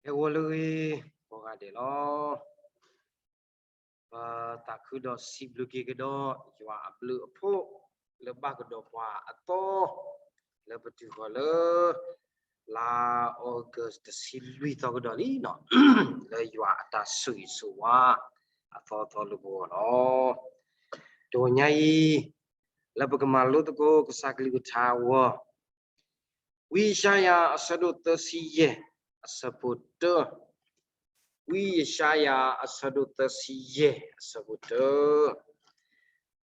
ဟဲဂီၤလၢအဂ့ၤ ကိးဂၤဒဲးလီၤ. ပသးခုဒီးစံးဘျုးက့ၤကဒီး ယွၤအဘျုးအဖှိၣ် လၢဘၣ်ကဒီးပှၤအသီ လၢပတုၤဃီၤလၢ လါ August တဆံလွံၢ်သီကဒီးလံနီၤ လၢယွၤအတၢ်ဆိၣ်ဂ့ၤဆိၣ်ဝါ အသီသီလၢပဂီၢ်လီၤ. တဂီၤညါအံၤ လၢပကမၤလိသကိးကစၢ်ကလုၢ်ကထါအဂီၢ် ဝံယၡါယၤအဆၢဒိၣ်သၢဆံယဲၢ် အဆၢဖိတၢ, ဝံယၡါယၤအဆၢဒိၣ်သၢဆံယဲၢ် အဆၢဖိတၢ,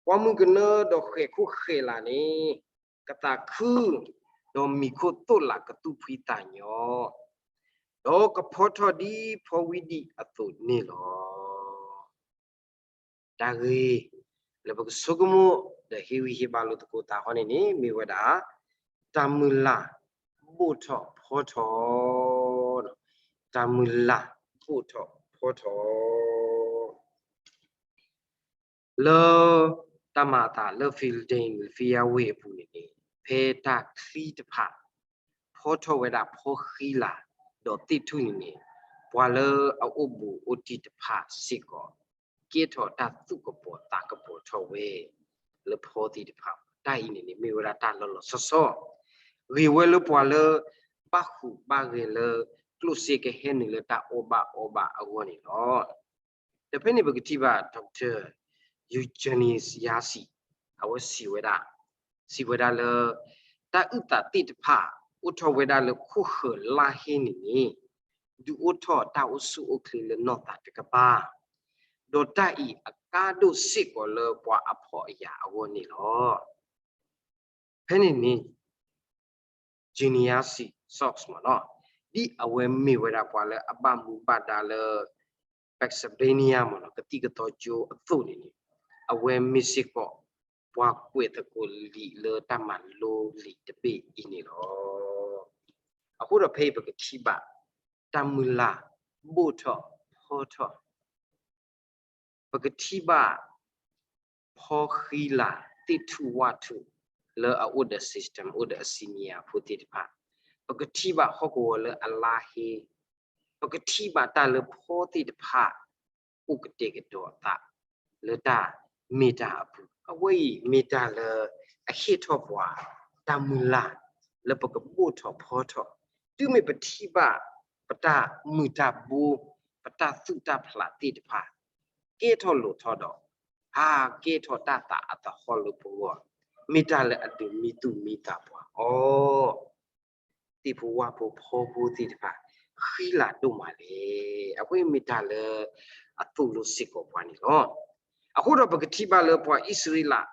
ပှၤမုၢ်ကနၢဒီးဃဲၤခိၣ်ဃဲၤလၤန့ၣ် ကသးခု ဒီးမံၤခိၣ်သိၣ်လးကသူၣ်ဖှံသးညီ, ဒီးကဖီထီၣ်ဒ်ဖီဝံဒံးအသိးန့ၣ်လီၤ. တၢ်ဂ့ၢ်လၢပကဆိကမိၣ် ဒီးဟ့ၣ်ဂံၢ်ဟ့ၣ်ဘါလိာ်သကိးသးဟီန့ၣ်န့ၣ် မ့ၢ်ဝဲဒၣ် တၢ်မုၢ်လၢ်ဘိၣ်ထီၣ်ဖီထီၣ်, တၢ်မုၢ်လၢ်ဘိၣ်ထီၣ်ဖီထီၣ် လၢတၢ်မၤအသးလၢ Philadelphia ဝ့ၢ်အပူၤန့ၣ်န့ၣ် ဖဲတၢ်ချံတဖၣ် ဖီထီၣ်ဝဲဒၣ်ဖီဃံလၤ ဒီးသ့ၣ်ထူၣ်န့ၣ်န့ၣ် ပှၤလၢအအိၣ်ဘူးအိၣ်တံၢ်တဖၣ်စ့ၢ်ကီး ကဲထီၣ်တၢ်သူၣ်ကပီၤသးကပီၤထီၣ်ဝဲ လၢဖီသ့ၣ်တဖၣ်, တၢ်အံၤန့ၣ်န့ၣ် မ့ၢ်ဝဲဒၣ်တၢ်လီၤလီၤဆီဆီ ဂ့ၤဝဲလၢပှၤလၢ ဘၣ်ဟူးဘၣ်ဂဲၤလၢ ကျိၣ်စ့ကဟဲနုာ်လၢတၢ်အီၣ်ဘၣ်အီဘၣ်အဂီၢ်န့ၣ်လီၤ. ဒီးဖဲန့ၣ်ပကထံၣ်ဘၣ် Doctor Eugenius Yancey အဝဲစံးဝဲဒၣ်, စံးဝဲဒၣ်လၢ တၢ်အုၣ်သးသ့ၣ်တဖၣ် အိၣ်ထီၣ်ဝဲဒၣ်လၢခိၣ်ဃၢၤလါဟ့န့ၣ်န့ၣ် ဒုးအိၣ်ထီၣ်တၢ်အိၣ်ဆူၣ်အိၣ်ချ့လၢနီၢ်သးတကပၤ, ဒီးတၢ်အံၤအကါဒိၣ်စ့ၢ်ကီးလၢပှၤအဖှီၣ်အယာ်အဂီၢ်န့ၣ်လီၤ. ဖဲန့ၣ်န့ၣ် Eugenius Yancey မ့ၢ်နီၤ, ဒ်အဝဲမ့ၢ်ဝဲဒၣ်ပှၤလၢအဘၣ်မူဘၣ်ဒါလၢ Pennsylvania မ့ၢ်နီၤ, ကသံၣ်ကသီကၠိအသိးန့ၣ်န့ၣ်, အဝဲမ့ၢ်စ့ၢ်ကီး ပှၤကွဲးသကိးလံာ်လၢတၢ်မၤလိလံာ်တဘ့ၣ်အံၤန့ၣ်လီၤ. အဃိဒီးဖဲအံၤပကထံၣ်ဘၣ် တၢ်မုၢ်လၢ်ဘိၣ်ထီၣ်ဖီထီၣ် ပကထံၣ်ဘၣ် ဖီဃံလၤသ့ၣ်ထူၣ်ဝၣ်ထူၣ် လၢအအိၣ်ဒီး system အိၣ်ဒီးအစံၣ်ညီၣ်ဖိသ့ၣ်တဖၣ်, ပကထံၣ်ဘၣ်ဟီၣ်ကဝီၤလၢအလါဟ့, ပကထံၣ်ဘၣ်တၢ်လၢဖီသ့ၣ်တဖၣ် အိၣ်ကတဲာ်ကတီၤအသး လၢတၢ်မ့ၢ်တၢ်အပူၤ, အဝဲအံၤမ့ၢ်တၢ်လၢအဟ့ၣ်ထီၣ်ပှၤ တၢ်မုၢ်လၢ် လၢပကဘိၣ်ထီၣ်ဖီထီၣ်, တုၤမ့ၢ်ပထံၣ်ဘၣ် ပတၢ်မုာ်တၢ်ဘိ ပတၢ်သူၣ်တၢ်ဖျးသ့ၣ်တဖၣ် ကဲထီၣ်လိာ်ထီၣ်ဒီး ဟးကဲထီၣ်တၢ်သးအသဟီၣ်လၢပဂီၢ်, မ့ၢ်တၢ်လၢအဒုးမံသူၣ်မံသးပှၤအီၤ, သ့ၣ်ဖိဝၣ်ဖိဖီဖိသ့ၣ်တဖၣ် ဃံလၤဒိၣ်မးလဲၣ်. အဝဲမ့ၢ်တၢ်လၢအသိၣ်လိစ့ၢ်ကီးပှၤန့ၣ်လီၤ. အဃိဒီးပကထံၣ်ဘၣ်လၢပှၤအံၣ်စရ့လး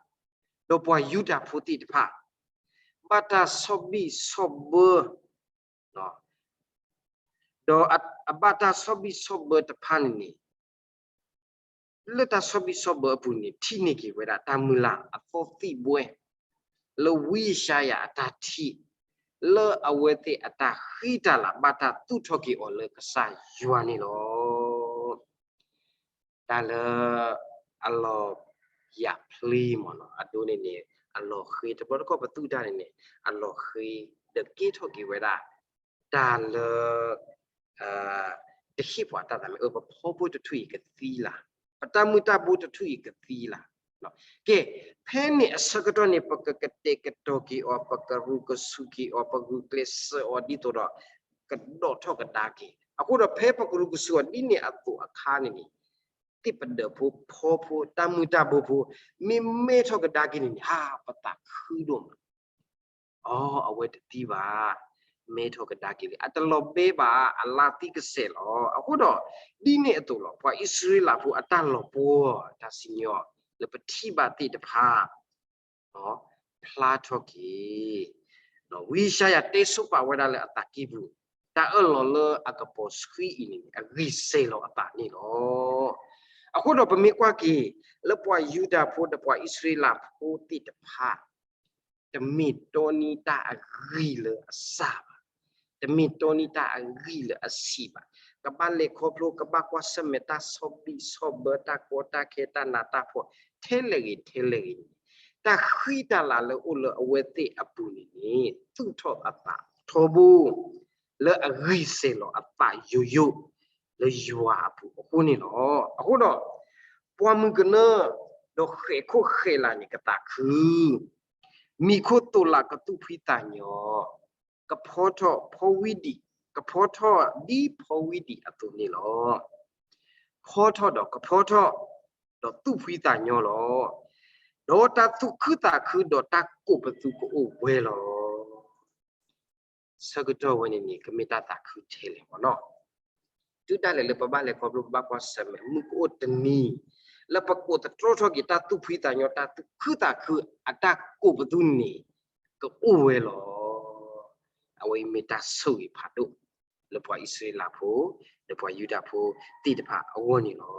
ဒီးပှၤယူဒၤဖိသ့ၣ်တဖၣ် ဘၣ်တၢ်ဆီၣ်ဘံၣ်ဆီၣ်ဘၢ ဒီးအဘၣ်တၢ်ဆီၣ်ဘံၣ်ဆီၣ်ဘၢတဖၣ်န့ၣ်န့ၣ် လၢတၢ်ဆီၣ်ဘံၣ်ဆီၣ်ဘၢအပူၤန့ၣ် ထံၣ်န့ၢ်က့ၤဝဲဒၣ်တၢ်မုၢ်လၢ်အသီသံၣ်ဘှဲ လၢဝံယၡါယၤအတၢ်ထံၣ် လၢအဝဲသ့ၣ်အတၢ်ဃံတၢ်လၤဘၣ်တၢ်သူၣ်ထီၣ်က့ၤအီၤလၢကစၢ်ယွၤန့ၣ်လီၤ. တၢ်လၢ အလီၤယာ်ဖျ့မ့ၢ်နီၤ, အဒိန့ၣ်န့ၣ် အလီၤဃ့, တဘျီတခီၣ်ပသူၣ်တၢ်န့ၣ်န့ၣ် အလီၤဃ့ ဒီးကဲထီၣ်က့ၤဝဲဒၣ် တၢ်လၢ တဟ့ၣ်ပှၤတၢ်သးမံ, အၢ ပဖီဖိတထူၣ်အံၤကသံလၤ, ပတၢ်မုၢ်တၢ်ဘိတထူၣ်အံၤကသံလၤ. ကဲ, ဖဲန့ၣ်အဆၢကတီၢ်န့ၣ် ပကကတဲာ်ကတီၤက့ၤအီၤ, ပကရူၢ်ကစူၢ်က့ၤအီၤ, ပဂုာ်ကျဲးစၢးအီၤဒ်သိးဒီး ကဒီးထီၣ်ကဒါက့ၤ. အဃိဒီးဖဲပကရူၢ်ကစူၢ်အီၤဒ်န့ၣ်အသိးအခါန့ၣ်န့ၣ်, သ့ၣ်ပဒၢးဖိဖီဖိ တၢ်မုၢ်တၢ်ဘိဖိ မ့ၢ်မဲထီၣ်ကဒါက့ၤန့ၣ်န့ၣ် ဟး ပသးခုဒိၣ်မး အီ အဝဲတသံဘၣ်, မဲထီၣ်ကဒါက့ၤလံ, အတလီၤဘဲဘၣ်, အလါသံကစဲးလီၤ. အဃိဒီး ဒ်န့ၣ်အသိးလီၤ, ပှၤအံၣ်စရ့လးဖိအတၢ်လီၤပှီၢ်တၢ်စံၣ်ညီၣ် လၢပထံၣ်ဘၣ်သ့ၣ်တဖၣ် ဖျါထီၣ်က့ၤ, ဝံယၡါယၤတဲဆိပာ်ဝဲဒၣ်လၢအသးကံၢ်ပူၤ, တၢ်အၢၣ်လီၤလၢအကပီၤဆှံအံၤန့ၣ် အဂံၢ်စဲၤလီၤအသးန့ၣ်လီၤ. အဃိဒီးပမ့ၢ်ကွၢ်က့ၤ လၢပှၤယူဒၤဖိဒီးပှၤအံၣ်စရ့လးဖိသ့ၣ်တဖၣ် တမ့ၢ်တီနံၤတၢ်အဂံၢ်လၢအစၢ်ဘၣ်, တမ့ၢ်တီနံၤတၢ်အဂံၢ်လၢအဆံးဘၣ်, ကဘၣ်လဲၤခီဖျိ ကဘၣ်ကွၢ်ဆၢၣ်မဲာ်တၢ်ဆီၣ်ဘံၣ်ဆီၣ်ဘၢ တၢ်ကီတၢ်ခဲ တၢ်နးတၢ်ဖှီၣ် ထဲလဲၣ်ဂ့ၤထဲလဲၣ်ဂ့ၤန့ၣ်, တၢ်ဃံတၢ်လၤလၢအိၣ်လၢအဝဲသ့ၣ်အပူၤန့ၣ်န့ၣ် သူၣ်ထီၣ်အသးထီဘိ လၢအဂံၢ်စဲၤလီၤအသးယိယိ လၢယွၤအပူၤအဃိန့ၣ်လီၤ. အဃိဒီး ပှၤမုၢ်ကနၢ ဒီးဃဲးခိၣ်ဃဲးလၤန့ၣ်ကသးခု, မံၤခိၣ်သိးလးကသူၣ်ဖှံသးညီ, ကဖီထီၣ်ဖီဝံဒံး, ကဖီထီၣ်ဒ်ဖီဝံဒံးအသိးန့ၣ်လီၤ. ဖီထီၣ်ဒီးကဖီထီၣ်, ဒီးသူၣ်ဖှံသးညီလီၤ. ဒီးတၢ်သူၣ်ခုသးခုဒီးတၢ်ကိးပသူကအိၣ်ဝဲလီၤ. ဆၢကတီၢ်ဝဲန့ၣ်န့ၣ် ကမ့ၢ်တၢ်သးခုထဲလဲၣ်မ့ၢ်နီၤ. တုၤဒၣ်လဲာ်လၢပဘၣ်လဲၤခီဖျိ ပဘၣ်ကွၢ်ဆၢၣ်မဲာ် မုၢ်ကအိၣ်တနံၤ လၢပကိးသတြီထီၣ်က့ၤ တၢ်သူၣ်ဖှံသးညီ တၢ်သူၣ်ခုသးခု အတၢ်ကိးပသူန့ၣ် ကအိၣ်ဝဲလီၤ. အဝဲအံၤမ့ၢ်တၢ်ဆိၣ်ဂ့ၤဖးဒိၣ် လၢပှၤအံၣ်စရ့လးဖိ ဒီးပှၤယူဒၤဖိသ့ၣ်တဖၣ်အဂီၢ်န့ၣ်လီၤ.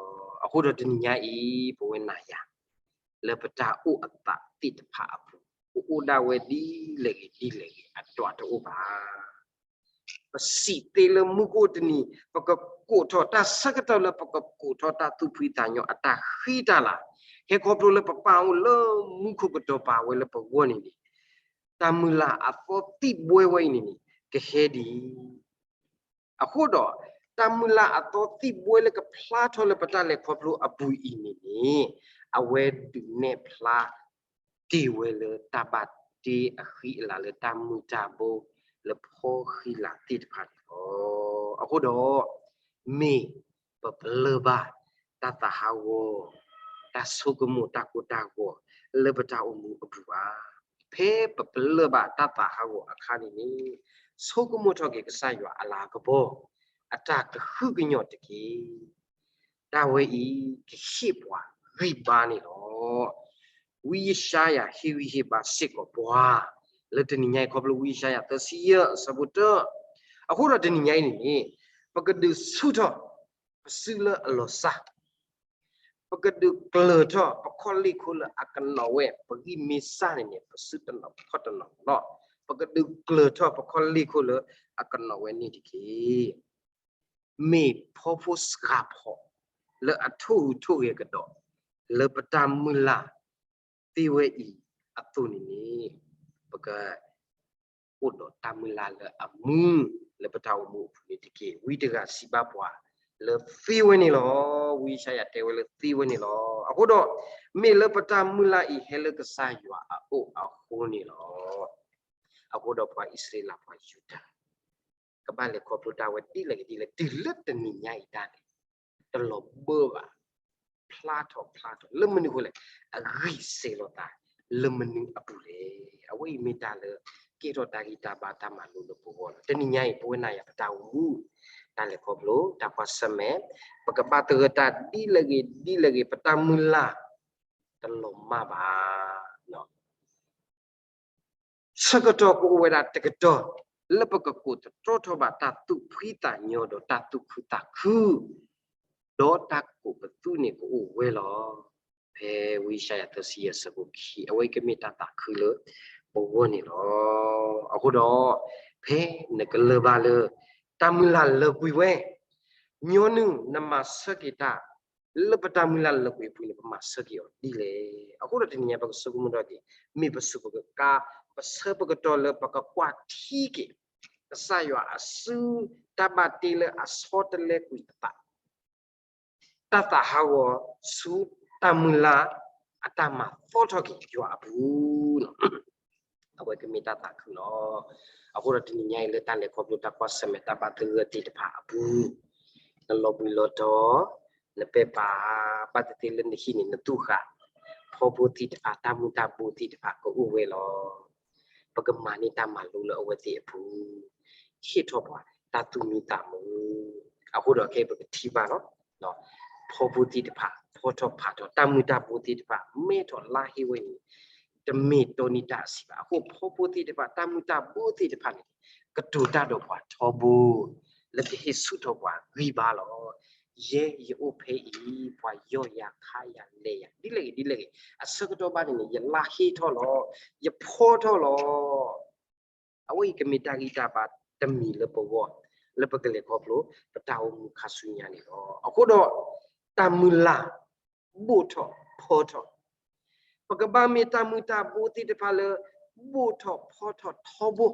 အဃိဒီးတနံၤညါအံၤ ပဝဲနၤယၤ လၢပတၢ်အိၣ်အသးသ့ၣ်တဖၣ်အပူၤ ကအိၣ်ဒၣ်ဝဲဒ်လဲၣ်ဂ့ၤဒ်လဲၣ်ဂ့ၤ အဒွးတအိၣ်ဘၣ်. ပစံးသ့လၢမုၢ်ကအိၣ်တနံၤ ပကကိးထီၣ်တၢ်ဆၢကတီၢ်လၢပကကိးထီၣ်တၢ်သူၣ်ဖှံသးညီအတၢ်ဃံတၢ်လၤ, ဟဲခီဖျိလၢပပၢ်အိၣ်လၢမူခိၣ်ကတီၤပၤဝဲလၢပဂီၢ်န့ၣ်န့ၣ်, တၢ်မုၢ်လၢ်အသီသံၣ်ဘှဲဝဲအံၤန့ၣ်န့ၣ် ကဟဲဒ်အံၤ အဃိဒီး တၢ်မုၢ်လၢ်အသီသံၣ်ဘှဲလၢကဖျါထီၣ်လၢပတၢ်လဲၤခီဖျိအပူၤအံၤန့ၣ်န့ၣ်, အဝဲဒုးနဲၣ်ဖျါတ့ၢ်ဝဲလၢတၢ်ဘၣ်တ့အဃံအလၤလၢတၢ်မုၢ်တၢ်ဘိ လၢဖီဃံလၤသ့ၣ်တဖၣ်န့ၣ်လီၤ. အဃိဒီး မ့ၢ်ပပလၢၢ်ဘၣ်တၢ်သးဟးဂီၤ, တၢ်ဆိကမိၣ်တၢ်ကိၢ်တၢ်ဂီၤ လၢပတၢ်အိၣ်မူအပူၤဘၣ်. ဖဲပပလၢၢ်ဘၣ်တၢ်သးဟးဂီၤအခါန့ၣ်န့ၣ်, ဆိကမိၣ်ထီၣ်က့ၤကစၢ်ယွၤအလၤကပီၤ အတၢ်ကဟုကညီၢ်တက့ၢ်. တၢ်ဝဲအံၤကဟ့ၣ်ပှၤဂံၢ်ဘါန့ၣ်လီၤ. ဝံယၡါယၤဟ့ၣ်ဂံၢ်ဟ့ၣ်ဘါစ့ၢ်ကီးပှၤ လၢတနံၤညါအံၤ ခီဖျိဝံယၡါယၤသၢဆံယဲၢ်အဆၢဖိတၢ, အဃိဒီးတနံၤညါအံၤန့ၣ်န့ၣ်, ပကဒုးဆူၣ်ထီၣ် ပစုလၢအလီၤစၢ်, ပကဒုးကျၢၤထီၣ်ပခီၣ်လ့ၢ်ခိၣ်လၢအကနီၤဝဲ ပဂံၢ်မ့ၢ်စၢ်န့ၣ်န့ၣ် ပစုတနီၤပခီၣ်တနီၤလီၤ. ပကဒုးကျၢၤထီၣ်ပခီၣ်လ့ၢ်ခိၣ်လၢအကနီၤဝဲန့ၣ်တက့ၢ်. မ့ၢ်ဖီဖိစှၤဖီ လၢအထိၣ်ဟူးထိၣ်ဂဲၤကဒီး လၢပတၢ်မုၢ်လၢ်သ့ဝဲအံၤအသိးန့ၣ်န့ၣ်, ပက အိၣ်ဒီးတၢ်မုၢ်လၢ်လၢအမူ လၢပတၢ်အိၣ်မူအပူၤန့ၣ်တက့ၢ်. ဝံတဂၤစံးဘၣ်ပှၤလၢသ့ဝဲန့ၣ်လီၤ. ဝံယၡါယၤတဲဝဲလၢသ့ဝဲန့ၣ်လီၤ. အဃိဒီး မ့ၢ်လၢပတၢ်မုၢ်လၢ်အံၤဟဲလၢကစၢ်ယွၤအအိၣ်အဃိန့ၣ်လီၤ. အဃိဒီးပှၤအံၣ်စရ့လးပှၤယူဒၤ ကဘၣ်လဲၤခီဖျိတၢ်ဝဲဒ်လဲၣ်ဂ့ၤဒ်လဲၣ် တုၤလၢတနံၤညါအံၤဒၣ်လဲာ် တလီၤဘၢဘၣ်, ဖျါထီၣ်ဖျါထီၣ် လၢမနုၤအဃိလဲၣ်, အဂံၢ်စဲၤလီၤသးလၢမနုၤအပူၤလဲၣ်. အဝဲအံၤမ့ၢ်တၢ်လၢ ကဲထီၣ်တၢ်ဂံၢ်တၢ်ဘါတၢ်မၤလိလၢပဂီၢ်လီၤ. တနံၤညါအံၤ ပဝဲနၤယၤပတၢ်အိၣ်မူ တၢ်လဲၤခီဖျိ တၢ်ကွၢ်ဆၢၣ်မဲာ် ပကဘၣ်သဂၢၢ်တၢ်ဒ်လဲၣ်ဂ့ၤဒ်လဲၣ်ဂ့ၤ ပတၢ်မုၢ်လၢ် တလီၤမၢ်ဘၣ် ဆၢကတီၢ်ကအိၣ်ဝဲဒၣ်တကတီၢ် လၢပကကိးသတြီထီၣ်ဘၣ်တၢ်သူၣ်ဖှံသးညီဒီးတၢ်သူၣ်ခုသးခု ဒီးတၢ်ကိးပသူန့ၣ်ကအိၣ်ဝဲလီၤ. ဖဲဝံယၡါယၤသၢဆံယဲၢ်အဆၢဖိခံ အဝဲအံၤကမ့ၢ်တၢ်သးခုလၢပဂီၢ်န့ၣ်လီၤ. အဃိဒီး ဖဲနကလၢၢ်ဘၣ်လၢ တၢ်မုၢ်လၢ်လၢာ်ကွံာ်ဝဲ ညီနုၢ်နမၤဆၢက့ၤတၢ် လၢပတၢ်မုၢ်လၢ်လၢာ်ကွံာ်အပူၤန့ၣ် ပမၤဆၢက့ၤအီၤဒ်လဲၣ်. အဃိဒီးတနံၤညါပကဆိကမိၣ်ထီၣ်က့ၤ မ့ၢ်ပစူးပကါ ပဆၢပကတီၢ်လၢပကကွၢ်ထံက့ၤ ကစၢ်ယွၤအစု တၢ်ဘၣ်တ့လၢအဆီတလဲကွံာ်အသး တၢ်သးဟးဂီၤဆူတၢ်မုၢ်လၢ် အတၢ်မၤသီထီၣ်က့ၤယွၤအပူၤ အဝဲကမ့ၢ်တၢ်သးခုလီၤ. အဃိဒီးတနံၤညါအံၤလၢတၢ်လဲၤခီဖျိတၢ်ကွၢ်ဆၢၣ်မဲာ်တၢ်ဘၣ်သဂၢၢ်သ့ၣ်တဖၣ်အပူၤ နလီၤဘှံးလီၤတီၤ နပဲာ်ပာ် ဘၣ်သ့ၣ်သ့ၣ်လၢနဟံၣ်န့ၣ် နသူၣ်ဃာ် ဖီဖိသ့ၣ်တဖၣ် တၢ်မူၤတၢ်ဘှီးသ့ၣ်တဖၣ်ကအိၣ်ဝဲလီၤ. ပကမၤန့ၢ်တၢ်မၤလိလၢအဝဲသ့ၣ်အပူၤ ဟ့ၣ်ထီၣ်ပှၤတၢ်သူၣ်မံသးမုာ်. အဃိဒီးခဲအံၤပကထံၣ်ဘၣ်လီၤ ဖီဖိသ့ၣ်တဖၣ် ဖီထီၣ်ဖးထီၣ် တၢ်မူၤတၢ်ဘှီးသ့ၣ်တဖၣ် မဲထီၣ်လါဟ့ဝဲန့ၣ် တမ့ၢ်တီနံၤတၢ်အဆံးဘၣ်. အဃိဖီဖိသ့ၣ်တဖၣ် တၢ်မူၤတၢ်ဘှီးသ့ၣ်တဖၣ်န့ၣ် ကတိၤတၢ်ဒီးပှၤထီဘိ လၢကဟ့ၣ်ဆူၣ်ထီၣ်ပှၤဂံၢ်ဘါလီၤ. ယဲယအိၣ်ဖဲအံၤ ပှၤယီၢ်ယၤခါယၤလဲၤယၤ ဒ်လဲၣ်ဂ့ၤဒ်လဲၣ်ဂ့ၤ အဆၢကတီၢ်ဘၣ်န့ၣ်န့ၣ် ယလါဟ့ထီၣ်လီၤ ယဖီထီၣ်လီၤ. အဝဲအံၤကမ့ၢ်တၢ်ဂံၢ်တၢ်ဘါတမံၤလၢပဂီၢ် လၢပကလဲၤခီဖျိ ပတၢ်အိၣ်မူခါဆူညါန့ၣ်လီၤ. အဃိဒီး တၢ်မုၢ်လၢ် ဘိၣ်ထီၣ်ဖီထီၣ် ပကဘၣ်မ့ၢ်တၢ်မူၤတၢ်ဘှီးသ့ၣ်တဖၣ်လၢ ဘိၣ်ထီၣ်ဖီထီၣ်ထီဘိ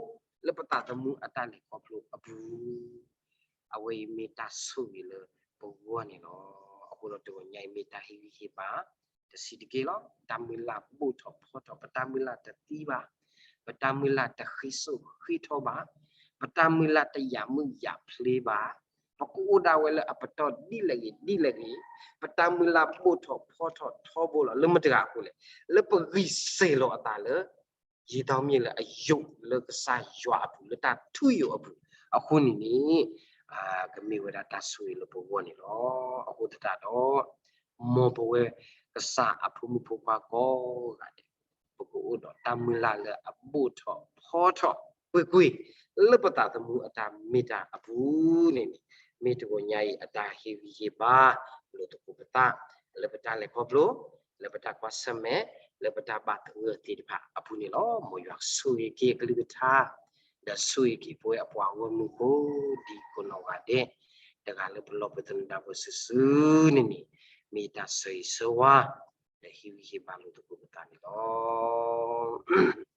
လၢပသးသမူအတၢ်လဲၤခီဖျိအပူၤ, အဝဲအံၤမ့ၢ်တၢ်ဆိၣ်ဂ့ၤလၢပဂီၢ်န့ၣ်လီၤ. အဃိဒီးတဂီၤညါအံၤမ့ၢ်တၢ်ဟ့ၣ်ဂံၢ်ဟ့ၣ်ဘါ တဆံးတက့ၢ်လီၤ. တၢ်မုၢ်လၢ်ဘိၣ်ထီၣ်ဖီထီၣ်, ပတၢ်မုၢ်လၢ်တသံဘၣ်, ပတၢ်မုၢ်လၢ်တဃ့စိာ်ဃ့ထီဘၣ်, ပတၢ်မုၢ်လၢ်တယာ်မုၣ်ယာ်ဖျ့ဘၣ်, ပကအိၣ်ဒၣ်ဝဲလၢအပတီၢ်ဒ်လဲၣ်ဂ့ၤဒ်လဲၣ်ဂ့ၤ, ပတၢ်မုၢ်လၢ်ဘိၣ်ထီၣ်ဖီထီၣ်ထီဘိလီၤ. လၢမတၤတဂၤအဃိလဲၣ်, လၢပဂံၢ်စဲၤလီၤအသးလၢ ယံာ်ဒီးမ့ၢ်လၢအယိာ်လၢကစၢ်ယွၤအပူၤ လၢတၢ်ထူယိာ်အပူၤ, အဃိန့ၣ်န့ၣ် ကမ့ၢ်ဝဲဒၣ်တၢ်ဆိၣ်ဂ့ၤလၢပဂီၢ်န့ၣ်လီၤ. အဃိသတးဒီး မ်ပဝဲကစၢ်အဖိမုၣ်ဖိခွါကိးဂၤဒဲး ပကအိၣ်ဒီးတၢ်မုၢ်လၢ်လၢအဘိၣ်ထီၣ်ဖီထီၣ်ကွ့ၢ်ကွ့ၢ် လၢပသးသမူအတၢ်မ့ၢ်တၢ်အပူၤန့ၣ်န့ၣ် မ့ၢ်တဂီၤညါအံၤအတၢ်ဟ့ၣ်ဂံၢ်ဟ့ၣ်ဘါ လိာ်သကိးပသး လၢပတၢ်လဲၤခီဖျိ, လၢပတၢ်ကွၢ်ဆၢၣ်မဲာ်, လၢပတၢ်ဘၣ်သဂၢၢ်သ့ၣ်တဖၣ်အပူၤန့ၣ်လီၤ. မ်ယွၤဆိၣ်ဂ့ၤက့ၤအကလုၢ်ကထါ ဒီးဆိၣ်ဂ့ၤက့ၤပဝဲအပှၤဂီၢ်မုၢ်ဖိ ဒ်ကိးနီၢ်ဂၤဒဲး တဂၤလၢပလီၢ်ပသနၢၣ်ပစုာ်စုာ်န့ၣ်န့ၣ် မ့ၢ်တၢ်ဆၢဂ့ၤဆၢဝါ ဒီးဟ့ၣ်ဂံၢ်ဟ့ၣ်ဘါလိာ်သကိးပသးန့ၣ်လီၤ.